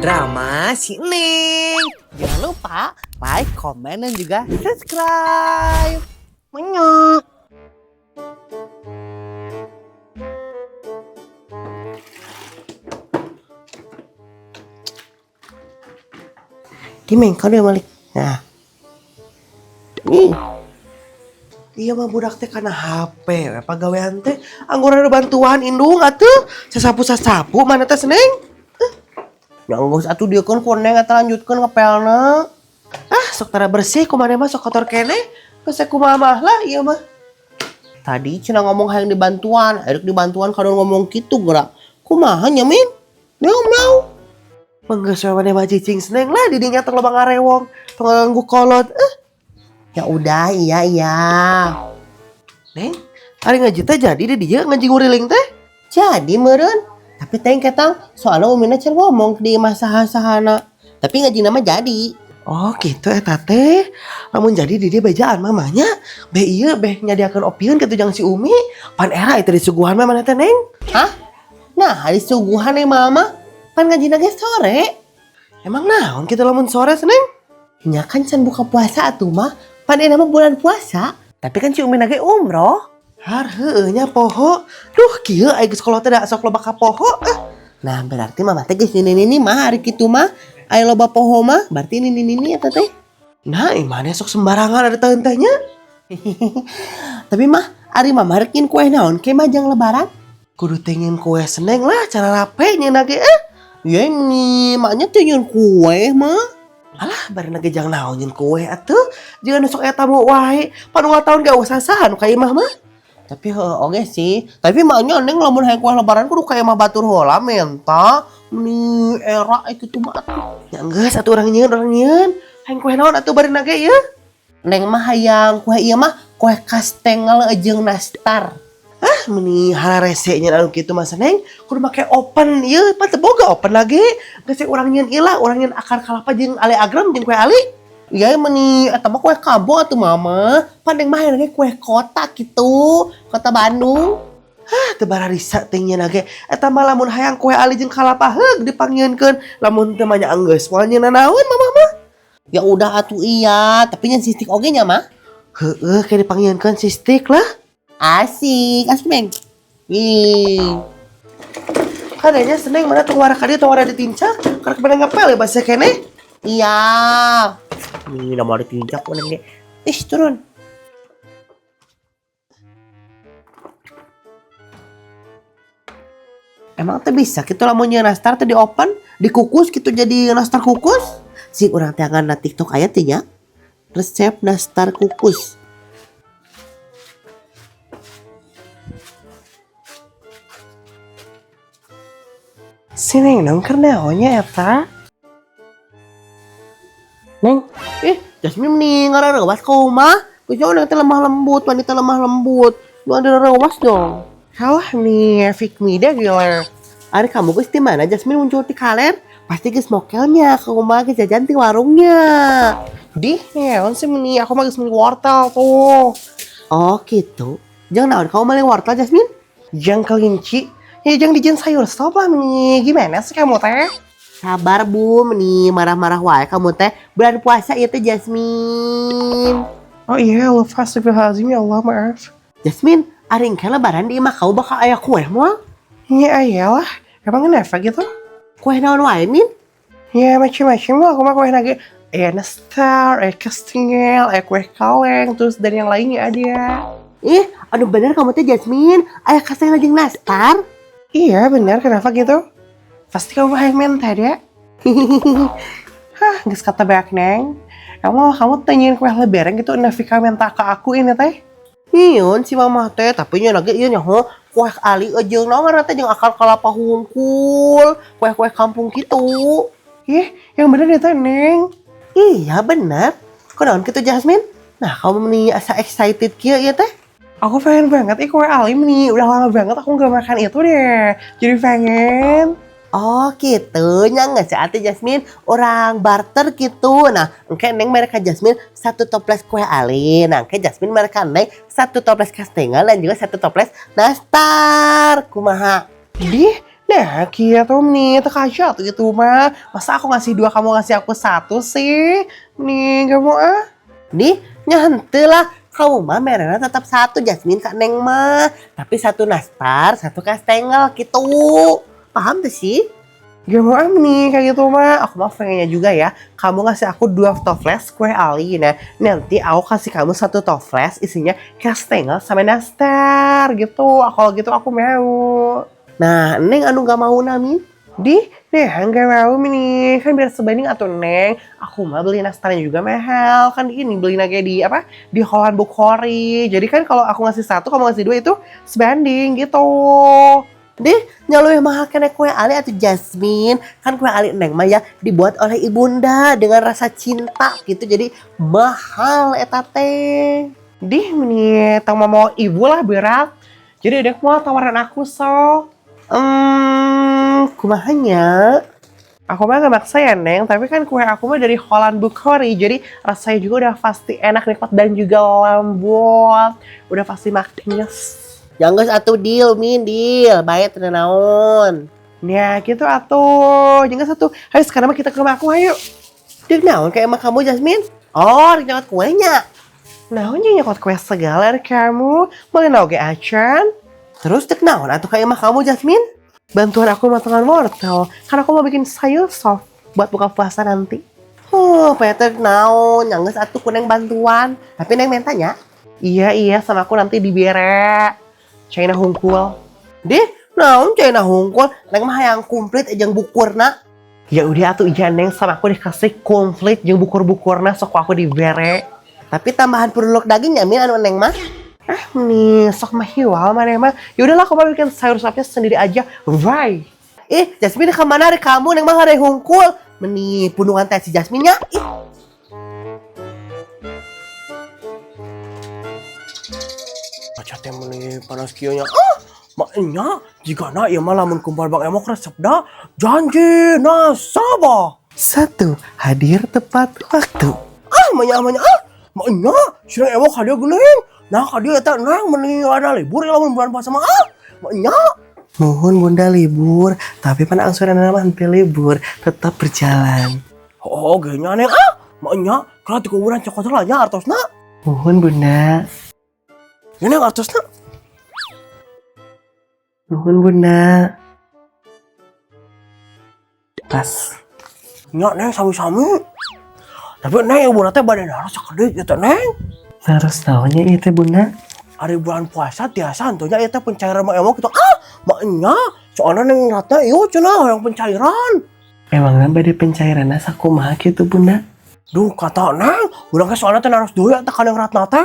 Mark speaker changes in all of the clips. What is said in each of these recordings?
Speaker 1: Drama si Neng.
Speaker 2: Jangan lupa like, komen, dan juga subscribe. Menyok. Dimeng, kau udah balik. Nah. Nih.
Speaker 1: Iya mah budak teh kana HP, we pagawean teh anggur ada bantuan indung atuh. Sasapu-sasapu mana teh Seneng?
Speaker 2: Ya geus atuh dia kan ku Neng eta lanjutkeun ngepelna.
Speaker 1: Ah, sok tara bersih kumaha mah sok kotor keneh. Geus kumaha mah lah ieu mah.
Speaker 2: Tadi cenah ngomong hayang dibantuan, erek dibantuan kadon ngomong kitu geura. Kumaha nya Min? Meow meow.
Speaker 1: Menggeus we maneh mah cicing Seneng lah di dinya tong loba ngarewong, tong ngaganggu kolot. Eh,
Speaker 2: Ya udah, iya iya.
Speaker 1: Neng, ari ngaji teh jadi di dieu ngaji nguriling teh?
Speaker 2: Jadi meureun, tapi teh ketang soalnya Umina can ngomong di imah saha-sahana. Tapi ngaji nama jadi.
Speaker 1: Oh gitu eta teh. Lamun jadi di dieu bejaan mamanya, beh ieu beh nyadiakeun opieun kitu jang si Umi. Pan era itu disuguhan mah mana teh Neng?
Speaker 2: Hah? Nah, hari suguhan eh mama. Pan ngaji ge sore.
Speaker 1: Emang naon kitu lamun sore Seneng?
Speaker 2: Nya kan can buka puasa atuh mah. Pan enak mah bulan puasa. Tapi kan si Umi ge umroh.
Speaker 1: Har heueuh nya poho. Duh kieu ai geus kolot teh da sok loba kapoho. Eh.
Speaker 2: Nah, berarti mama teh geus nini-nini mah hari kitu mah. Aya loba poho mah, berarti nini-nini eta teh.
Speaker 1: Nah, imane sok sembarangan ada tahun tehnya.
Speaker 2: Tapi mah ari mama rek nyieun kue naon ke mah jang lebaran?
Speaker 1: Kudu tengin kue Seneng lah cara rape nyeun ge eh.
Speaker 2: Ya ini maknya teh nyieun kue mah.
Speaker 1: Alah, bari ge jang naon nyieun kue atuh. Jangan sok eta tamu wae. Pan unggal tahun gak usah saha nu ka imah mah.
Speaker 2: Tapi heuh oge sih. Tapi maknya neng lamun hayang kue lebaran kudu ka imah batur heula menta. Meni era kitu mah atuh.
Speaker 1: Ya geus atuh urang nyieun, urang nyieun. Hayang kue naon atuh bari ge ieu?
Speaker 2: Neng mah hayang kue ieu mah kue kastengel jeung nastar.
Speaker 1: Ah, meni hararese nyeun anu kitu mah Seneng. Kudu make oven ieu, pan teu boga oven lagi. Geus urang nyieun ieu lah, urang nyieun akar kalapa jeung ale agrem jeung kue ali.
Speaker 2: Iya meni eta mah kue kampung atuh mama. Pan neng mah hayang ge kue kota gitu, kota Bandung.
Speaker 1: Ah, teu bararisa teh nyieun ge. Eta mah lamun hayang kue ali jeung kalapa heug dipangnyieunkeun. Lamun teu mah nya enggeus moal nyieun naon mama mah.
Speaker 2: Ya udah atuh iya, tapi nyen sistik oge nya mah.
Speaker 1: Heueuh kayak dipangnyieunkeun sistik lah.
Speaker 2: Asik, asik meng. Wih.
Speaker 1: Kadanya Seneng mana tong wara ka dieu tong wara ditincak, karek beunang ngepel ya basa keneh.
Speaker 2: Iya. Ini udah mau ditincak mana ge. Ih, turun. Emang tuh bisa gitu lamun nyieun nastar teh di oven, dikukus gitu jadi nastar kukus? Sih urang teh na TikTok aya teh nya. Resep nastar kukus.
Speaker 1: Si Neng dong keur naon nya eta?
Speaker 2: Neng, ih, Jasmine nih ngarareuwas ka rumah. Geus neng teh lemah lembut, wanita lemah lembut. Lu ada reuwas dong.
Speaker 1: Halah nih, Fik Mida gila.
Speaker 2: Ari kamu geus di mana Jasmine muncul di kaler? Pasti geus mokelnya ke rumah geus jajan di warungnya.
Speaker 1: Dih, naon sih meni aku mah geus meuli wortel tuh.
Speaker 2: Oh gitu. Jangan naon kamu maling wortel Jasmine?
Speaker 1: Jang kelinci. Ya jangan dijieun sayur sop lah meni. Gimana sih kamu teh?
Speaker 2: Sabar bu, meni marah-marah wae kamu teh. Bulan puasa ieu teh Jasmine.
Speaker 1: Oh iya, lupa astagfirullahaladzim ya Allah maaf.
Speaker 2: Jasmine, ari engke lebaran di imah kamu bakal aya kue moal?
Speaker 1: Ya iyalah, emang kenapa gitu?
Speaker 2: Kue naon wae Min?
Speaker 1: Ya macam-macam lah, aku mah kue nage. Ya nastar, ya kastengel, ya kue kaleng, terus dan yang lainnya ada.
Speaker 2: Ih, aduh bener kamu teh Jasmine, aya kastengel jeung nastar.
Speaker 1: Iya bener, kenapa gitu? Pasti kamu hayang minta ya. Hah, geus kata banyak neng. Emang kamu tanyain kue lebaran gitu, Navika minta ke aku ini teh?
Speaker 2: Nyieun si mama teh, tapi nya lagi ieu nyaho kue ali jeung naon ngaranna teh jeung akar kalapa hungkul, kue-kue kampung gitu.
Speaker 1: Ih, yang bener ya teh neng.
Speaker 2: Iya bener. Kunaon kitu Jasmine? Nah, kamu meni asa excited kieu ieu teh?
Speaker 1: Aku pengen banget ih kue alim nih, udah lama banget aku nggak makan itu deh. Jadi pengen.
Speaker 2: Oh gitu, nya nggak sih atuh Jasmine orang barter gitu. Nah, engke neng mereka Jasmine satu toples kue ali. Nah, engke Jasmine mereka neng satu toples kastengel dan juga satu toples nastar. Kumaha?
Speaker 1: Dih, Nah, gitu nih, teu tuh gitu mah. Masa aku ngasih dua, kamu ngasih aku satu sih? Nih, gak mau ah.
Speaker 2: Nih, nya henteu lah. Kamu mah merena tetap satu Jasmine ka Neng mah. Tapi satu nastar, satu kastengel gitu. Paham tuh sih?
Speaker 1: Gak mau ah nih kayak gitu mah. Aku mah pengennya juga ya. Kamu ngasih aku dua toples kue ali. Nah, nanti aku kasih kamu satu toples isinya kastengel sama nastar gitu. Kalau gitu aku mau.
Speaker 2: Nah, Neng anu gak mau nami.
Speaker 1: Di, nih nggak mau nih. Kan biar sebanding atuh Neng. Aku mah beli nastarnya juga mahal. Kan ini beli lagi di apa? Di Holland Bukhari. Jadi kan kalau aku ngasih satu, kamu ngasih dua itu sebanding gitu.
Speaker 2: Dih, nya leuwih mahal keneh kue ali atau Jasmine. Kan kue ali Neng mah ya dibuat oleh ibunda dengan rasa cinta gitu. Jadi mahal eta teh.
Speaker 1: Dih, nih, tau mau ibu lah berat. Jadi udah mau tawaran aku sok.
Speaker 2: Kumaha nya?
Speaker 1: Aku mah gak maksa ya Neng, tapi kan kue aku mah dari Holland Bukhari, jadi rasanya juga udah pasti enak, nikmat, dan juga lembut. Udah pasti maknyes.
Speaker 2: Nya geus atuh deal, Min, deal. Baik teu naon.
Speaker 1: Ya gitu atuh, jangan satu. Ayo sekarang mah kita ke rumah aku, ayo.
Speaker 2: Deuk naon kayak emang kamu Jasmine? Oh, rek nyokot kuenya.
Speaker 1: Naon nyokot kue segala kamu, boleh oge acan.
Speaker 2: Terus dek naon atuh kayak emang kamu Jasmine?
Speaker 1: Bantuan aku motongan wortel, karena aku mau bikin sayur sop buat buka puasa nanti.
Speaker 2: Oh, Peter naon, nya geus atuh ku Neng bantuan. Tapi Neng mentanya.
Speaker 1: Iya, sama aku nanti dibere. Caina hungkul.
Speaker 2: Dih, naon caina hungkul, Neng mah hayang komplit jeung bukurna.
Speaker 1: Ya udah atuh iya Neng, sama aku dikasih komplit jeung bukur-bukurna sok aku dibere.
Speaker 2: Tapi tambahan puruluk daging ya Min anu Neng mah.
Speaker 1: Nih, sok mah hiwal mana mah. Ya udahlah aku mau bikin sayur sopnya sendiri aja. Bye.
Speaker 2: Ih, Jasmine kemana hari kamu Neng mah hari hungkul. Meni pundungan teh si Jasmine nya. Ih.
Speaker 3: Kaca teh meuni panas kieu nya. Ah, maknya jigana ieu mah lamun kumpul Bang Emok resep da janji nasabah.
Speaker 1: Satu, hadir tepat waktu.
Speaker 3: Ah, maknya maknya ah, maknya si Neng Emok hadiah geuning. Nah, ka dieu eta Neng meuni ada libur ya lamun bulan puasa mah ah. Maknya
Speaker 1: Mohon bunda libur, tapi pan angsuran mah henteu libur, tetap berjalan.
Speaker 3: Oh, ge nya Neng ah. Maknya kalau di kuburan cokot lah nya artosna.
Speaker 1: Mohon bunda.
Speaker 3: Ini Neng artosna.
Speaker 1: Nuhun bunda. Pas.
Speaker 3: Nya Neng sami-sami. Tapi Neng ibu teh bade naros sakedik ieu teh Neng.
Speaker 1: Terus naonnya ieu teh bunda?
Speaker 3: Ari bulan puasa tiasa henteu nya ieu teh pencairan Mak Emok gitu. Ah, maknya soalnya Neng Ratna ieu cenah hayang pencairan.
Speaker 1: Emangnya bade pencairan sakumaha kitu bunda?
Speaker 3: Duh kata Neng, urang ge soalnya teh naros deui eta ka Neng Ratna teh.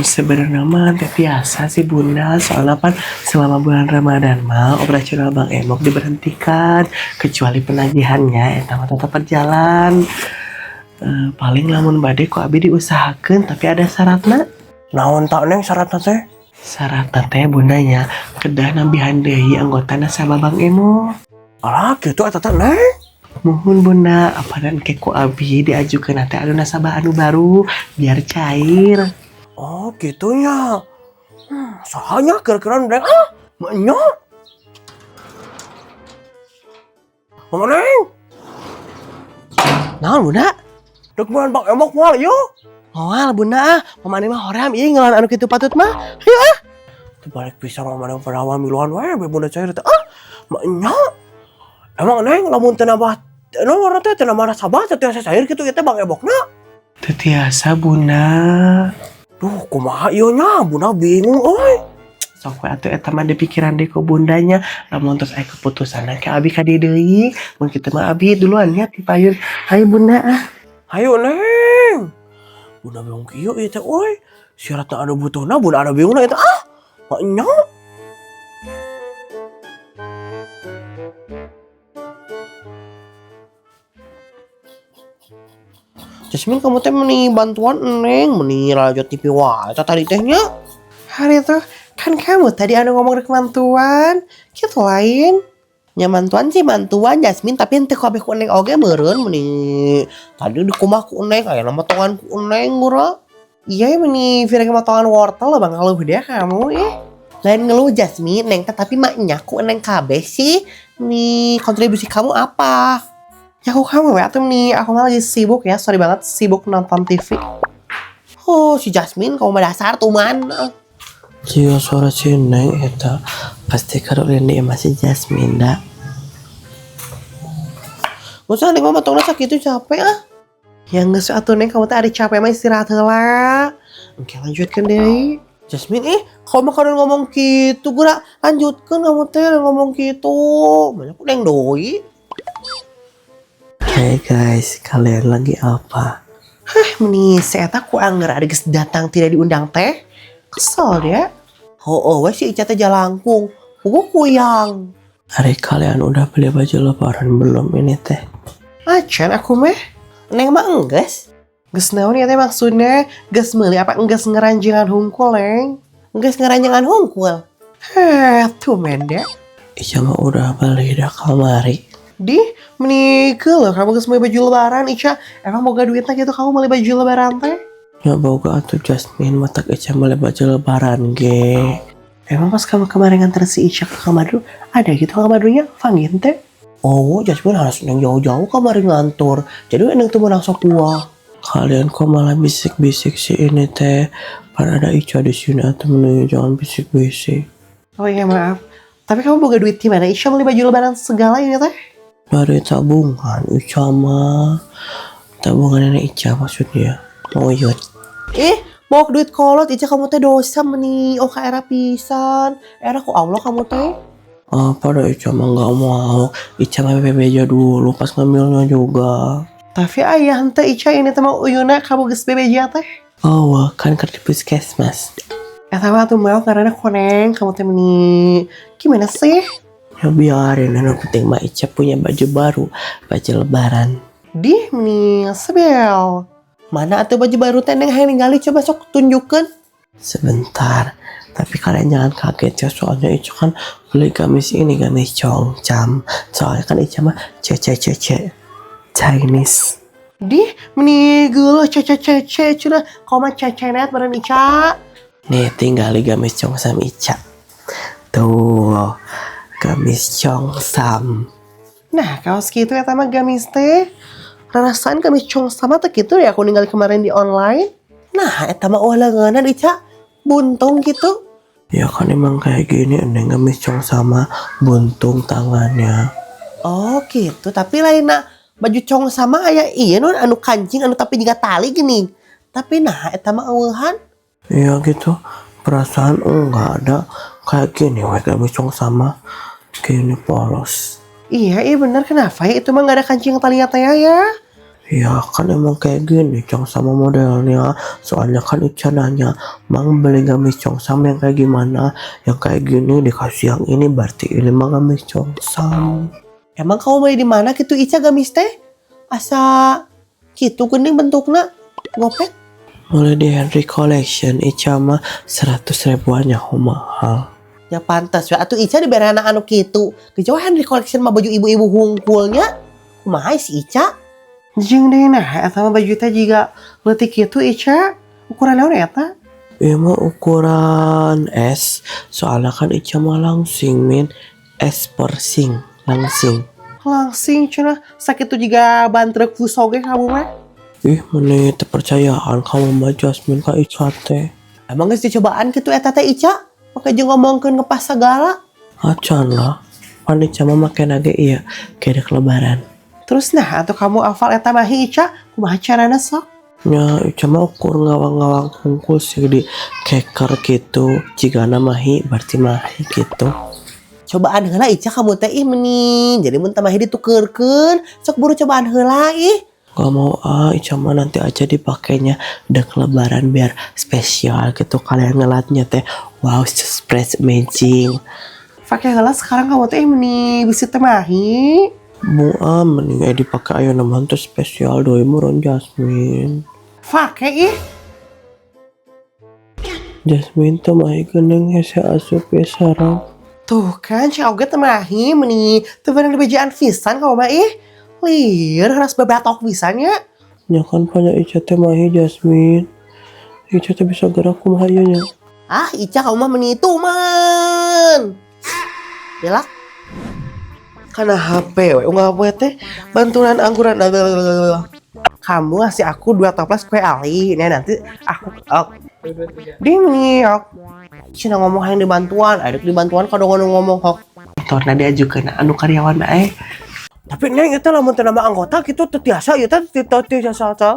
Speaker 1: Sebenarnya mah teh biasa sih bunda, soalnya pan selama bulan Ramadan mah operasional Bank Emok diberhentikan kecuali penagihannya eta mah tetap berjalan. Paling lamun bade ku abi diusahakeun tapi ada syaratna.
Speaker 3: Naon tak Neng syaratna teh?
Speaker 1: Syaratna teh bundanya kedah nambihan deui anggota nasabah Bank Emok.
Speaker 3: Alah gitu eta teh Neng.
Speaker 1: Mohon bunda, apa dan ke ku abi diajukeun teh anu nasabah anu baru biar cair.
Speaker 3: Oh gitu ya. Soalnya kira-kira Neng ah, maknya. Mama Neng,
Speaker 1: Naon bunda?
Speaker 3: dek bulan Bank Emok moal ieu.
Speaker 1: Moal bunda ah, mama mah hoream ieu ngelan anu kitu patut mah. Hayu ah.
Speaker 3: Teu balik pisan mama Neng pada awal miluan we be bunda cair teh. Ah, maknya. Emang Neng lamun teu nambah naon teh teu nambah nasabah teh tiasa cair kitu ieu teh Bank Emokna.
Speaker 1: Teu tiasa bunda.
Speaker 3: Duh, kumaha ieu nya? Bunda bingung euy.
Speaker 1: Sok we atuh eta mah dipikiran deui ku bundanya. Lamun tos aya keputusan ke abi ka dieu deui. Mun kitu mah abi duluan nya ti payun. Hayu bunda ah.
Speaker 3: Hayu Neng. Bunda bingung kieu ieu teh euy. Syaratna anu butuhna bunda anu bingungna eta ah. Maknya.
Speaker 2: Jasmine kamu teh meni bantuan Neng, meni rajo TV wae eta tadi teh nya.
Speaker 1: Hari itu kan kamu tadi anu ngomong rek mantuan. Kitu lain.
Speaker 2: Nya mantuan sih mantuan Jasmine tapi henteu kabeh ku Neng oge meureun meni tadi dikumah ku Neng aya motongan ku Neng ngura.
Speaker 1: Iya meni virang motongan wortel loh bang kalau udah kamu ih.
Speaker 2: Lain ngeluh, Jasmine, Neng teh, tapi maknya ku Neng kabeh sih. Nih, kontribusi kamu apa? Ya aku kamu ya tuh nih, aku mah lagi sibuk ya, sorry banget, sibuk nonton TV. Oh, si Jasmine, kamu mah dasar tuman.
Speaker 1: Jika suara si Neng eta pasti kalau ini masih Jasmine dah.
Speaker 2: Masa Neng mah matongna sakitu capek ah. Ya geus atuh, Neng, kamu teh ada capek mah istirahat heula. Oke, lanjutkan deh. Jasmine, ih, kamu mah kalau ngomong gitu, geura lanjutkan kamu teh ngomong gitu. Banyak Neng doi.
Speaker 1: Hai guys, kalian lagi apa?
Speaker 2: Hah, meni si eta ku anger ada geus datang tidak diundang teh. Kesel dia. Oh, oh, we si Ica teh jalangkung. Puguh kuyang.
Speaker 1: Hari kalian udah beli baju lebaran belum ini teh?
Speaker 2: Acan aku meh. Neng mah enggeus. Geus naon ya teh maksudnya? Geus meuli apa enggeus ngeranjangan hungkul, Neng? Geus ngeranjangan hungkul. Heh, tuh mende.
Speaker 1: Ica mah udah beli dah kamari.
Speaker 2: Di, meni loh kamu geus meuli baju lebaran, Ica. Emang boga duitnya gitu kamu beli baju lebaran teh?
Speaker 1: Ya boga atuh, Jasmine, matak Ica beli baju lebaran ge.
Speaker 2: Emang pas kamu kemarin nganter si Ica ke kamar dulu, ada gitu kamar dulunya, Fangin teh?
Speaker 3: Oh, Jasmine harus neng jauh-jauh kemarin ngantor. Jadi neng tuh menang sok gua.
Speaker 1: Kalian kok malah bisik-bisik sih ini teh? Pan ada Ica di sini atau mending jangan bisik-bisik.
Speaker 2: Oh iya, maaf. Tapi kamu boga duit di mana, Ica, beli baju lebaran segala ini teh?
Speaker 1: Dari tabungan Ica mah. Tabungan nenek Ica maksudnya. Oh iya.
Speaker 2: Ih, mau duit kolot Ica, kamu teh dosa meni. Oh, ka era pisan. Era ku Allah kamu teh.
Speaker 1: Apa dah, Ica mah nggak mau. Ica mah bebeja dulu pas ngambilnya juga.
Speaker 2: Tapi ayah teh Ica ini teh mau uyuna kamu geus bebeja teh.
Speaker 1: Oh, kan kerja di puskesmas.
Speaker 2: Eta mah tuh mau karena koneng kamu teh meni. Gimana sih?
Speaker 1: Ya biarin, yang penting mah Ica punya baju baru, baju lebaran.
Speaker 2: Dih, meni sebel. Mana atuh baju baru teh, Neng, hayang ningali, coba sok tunjukkeun.
Speaker 1: Sebentar, tapi kalian jangan kaget ya, soalnya Ica kan beli gamis ini, gamis cheongsam. Soalnya kan Ica mah cece cece Chinese.
Speaker 2: Dih, meni geuleuh cece cece cenah. Kau mah cecenet bareng Ica.
Speaker 1: Nih tinggal gamis cheongsam Ica. Tuh, gamis cheongsam.
Speaker 2: Nah, kaos gitu ya mah gamis teh. Rarasaan gamis cheongsam teh gitu ya aku ninggal kemarin di online. Nah, eta mah euweuh leungeunna, Ica. Buntung gitu.
Speaker 1: Ya kan emang kayak gini neng gamis cheongsam buntung tangannya.
Speaker 2: Oh gitu, tapi lainna baju cheongsam aya iya nun anu kancing anu tapi juga tali gini. Tapi nah eta mah euweuhan.
Speaker 1: Iya gitu. Perasaan enggak ada kayak gini we gamis cheongsam gini polos.
Speaker 2: Iya bener, kenapa ya itu mah nggak ada kancing talinya teh ya?
Speaker 1: Ya kan emang kayak gini cheongsam modelnya. Soalnya kan Ica nanya, "Mang, beli gamis cheongsam yang kayak gimana?" Yang kayak gini dikasih yang ini, berarti ini mah gamis cheongsam.
Speaker 2: Emang kamu beli di mana gitu, Ica, gamis teh? Asa gitu geuning bentukna gopek.
Speaker 1: Mulai di Henry Collection Ica mah 100 ribuan ya mahal.
Speaker 2: Ya pantas ya atuh Ica dibere anu kitu. Kejawa Henry Collection mah baju ibu-ibu hungkulnya. Kumaha si Ica? Jeung deh, nah eta mah baju teh jiga leutik kitu, Ica. Ukuran naon eta?
Speaker 1: Iya mah ukuran S. Soalnya kan Ica mah langsing min. S persing langsing.
Speaker 2: Langsing cenah, sakitu jiga ban truk fuso ge kamu mah.
Speaker 1: Ih, meni kepercayaan kamu mah, Jasmine, ka Ica teh.
Speaker 2: Emang geus dicobaan kitu eta teh, Ica? Pake jeung ngomongkeun ngepas segala.
Speaker 1: Acan lah. Pan Ica mah make nage iya kayak lebaran.
Speaker 2: Terus nah atau kamu hafal eta mahi, Ica? Kumaha carana sok?
Speaker 1: Ya Ica mah ukur ngawang-ngawang hungkul sih di keker gitu. Jika mahi berarti mahi gitu.
Speaker 2: Cobaan heula, Ica, kamu teh ih meni. Jadi mun teu mahi ditukeurkeun, sok buru cobaan heula ih.
Speaker 1: Gak mau ah, Ica mah nanti aja dipakainya udah lebaran biar spesial gitu kalian ngeliatnya teh. Wow, surprise amazing.
Speaker 2: Pakai heula sekarang kamu teh meni bisi teu mahi.
Speaker 1: Mau ah, mending dipakai ayo nama tuh spesial doi meureun, Jasmine.
Speaker 2: Pake ih.
Speaker 1: Jasmine tuh mahi geuning hese asup ya sarang.
Speaker 2: Tuh kan, cah oge teu mahi meni teu beunang dibejaan pisan kamu mah ih. Lieur harus bebatok pisan nya.
Speaker 1: Ya kan punya Ica teh mahi, Jasmine. Ica teh bisa gerak kumaha ieu nya.
Speaker 2: Ah, Ica, kamu mah meni tuman. Belak.
Speaker 1: Karena HP we unggal poe teh bantuan angguran. Kamu ngasih aku dua toples kue ali. Nah, nanti aku, oh. Ding ok. Cina ngomong yang dibantuan, ada dibantuan kalau ngomong hok. Motorna diajukeun anu karyawan bae.
Speaker 3: Tapi Neng, itu lamun teu nambah anggota gitu teu tiasa ieu teh, teu tiasa teh.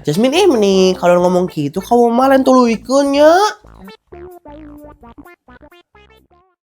Speaker 2: Jasmine, eh, nih kalau ngomong gitu kamu mah lain tuluykeun nya.